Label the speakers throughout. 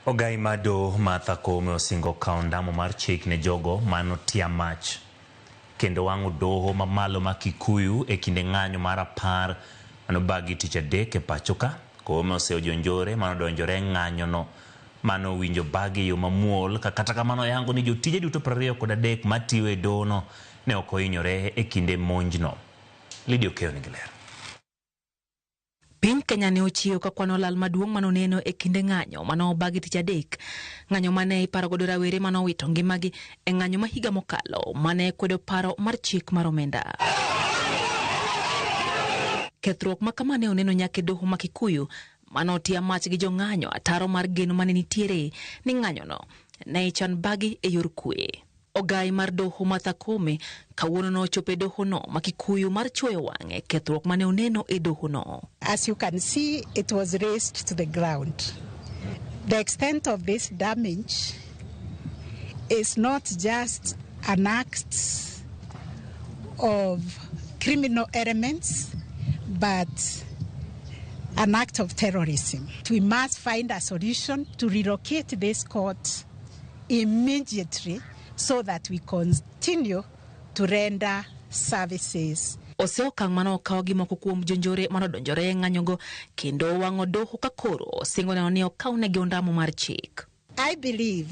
Speaker 1: Ogai mar doho Martha Koome osingo kawo ondamo mar chik ne jogo manotia mach kendo wang'o doho mamalo ma Kikuyu e kinde ng'anyo mar apar manobagi tich adek e pachoka. Koome oseyo jonjore manodonjore e ng'anyono manowinjo bagi e yo mamuol ka kata kamano oyango ni jotije duto 23 matiyo e dohono ne ok ohinyore e kinde monjno. Lydia Okeyo nigi ler.
Speaker 2: Piny Kenya ne ochiewo ka kwano lal maduong' mane oneno e kinde ng'anyo mane obagi tich adek. Ng'anyo mane iparo godo rawere mane owito ngimagi e ng'anyo ma higa mokalo mane kwedo paro mar chik mar omenda. Kethruok ma kama ne oneno nyaka e doho ma Kikuyu mane otia mach gi jong'anyo ataro mar geno mane nitiere ni ng'anyono ne ichan bagi e yor kwe. Ogai mar doho Martha Koome kawuono nochopo e dohono ma Kikuyu mar chuoyo wang'e kethruok mane oneno e dohono.
Speaker 3: As you can see, it was razed to the ground. The extent of this damage is not just an act of criminal elements, but an act of terrorism. We must find a solution to relocate this court immediately so that we continue to render services.
Speaker 2: Ose okang' mane okaw gi moko kuom jonjore mane odonjore e ng'anyogo kendo wang'o doho ka koro osingo neno ni okawnegi ondamo mar chik.
Speaker 3: I believe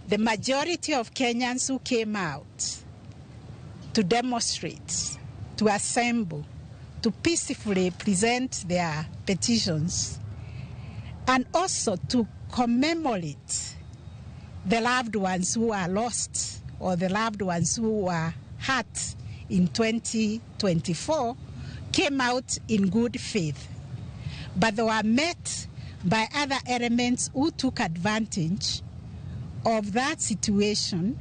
Speaker 3: the majority of Kenyans who came out to demonstrate, to assemble, to peacefully present their petitions, and also to commemorate the loved ones who are lost or the loved ones who were hurt in 2024 came out in good faith. But they were met by other elements who took advantage of that situation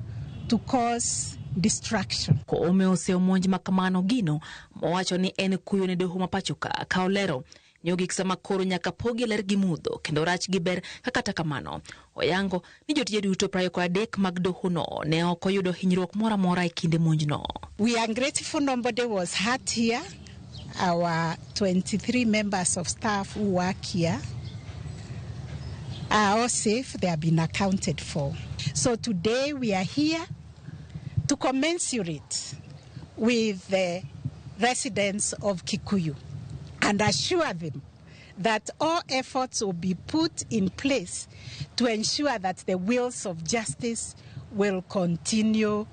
Speaker 3: to cause destruction.
Speaker 2: Koome oseyo monj ma kamano gino mowacho ni en kuyo ne doho ma pachoka ka olero ni ogik sama koro nyaka pogi ler gi mudho kendo rach gi ber ka kata kamano oyango ni jotije duto 23 mag dohono ne ok oyudo hinyruok moro amora e kinde monjno.
Speaker 3: We are grateful nobody was hurt here. Our 23 members of staff who work here are all safe. They have been accounted for. So today we are here to commensurate with the residents of Kikuyu and assure them that all efforts will be put in place to ensure that the wheels of justice will continue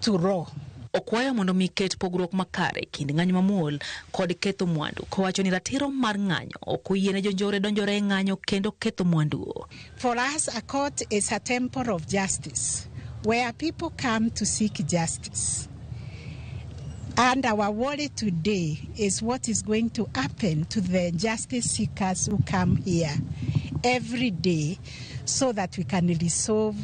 Speaker 3: to roll.
Speaker 2: Okwayo mondo mi ket pogruok makare kind ng'anyo mamuol kod ketho mwandu kowacho ni ratiro mar ng'anyo ok oyiene jonjore donjore e ng'anyo kendo ketho mwandu.
Speaker 3: For us, a court is a temple of justice where people come to seek justice. And our worry today is what is going to happen to the justice seekers who come here every day so that we can resolve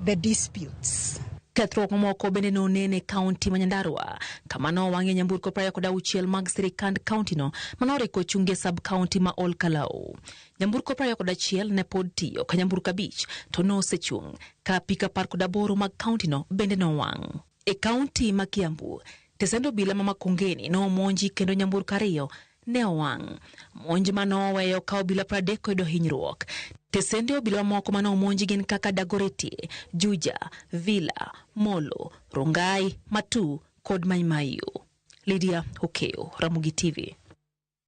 Speaker 3: the disputes.
Speaker 2: Kethruok mamoko bende nonen e kaunti ma Nyandarua kama nowang'ie nyamburko 26 mag sirikand kauntino manoriko ochungi e sub kaunti ma Ol Kalou. Nyamburko 21 ne pod tiyo ka nyamburko 5 to nosechung' ka apiko 18 mag kauntino bende nowang'. E kaunti ma Kiambu, tesend obila ma Makongeni nomonji kendo nyamburko 2 ne owang'. Monj ma noweyo ka obila 30 oyudo hinyruok. Tesende obila mamoko mane omonji gin kaka Dagoretti, Juja, Villa, Molo, Rongai, Matu kod Mai Mahiu. Lydia Okeyo, Ramogi TV.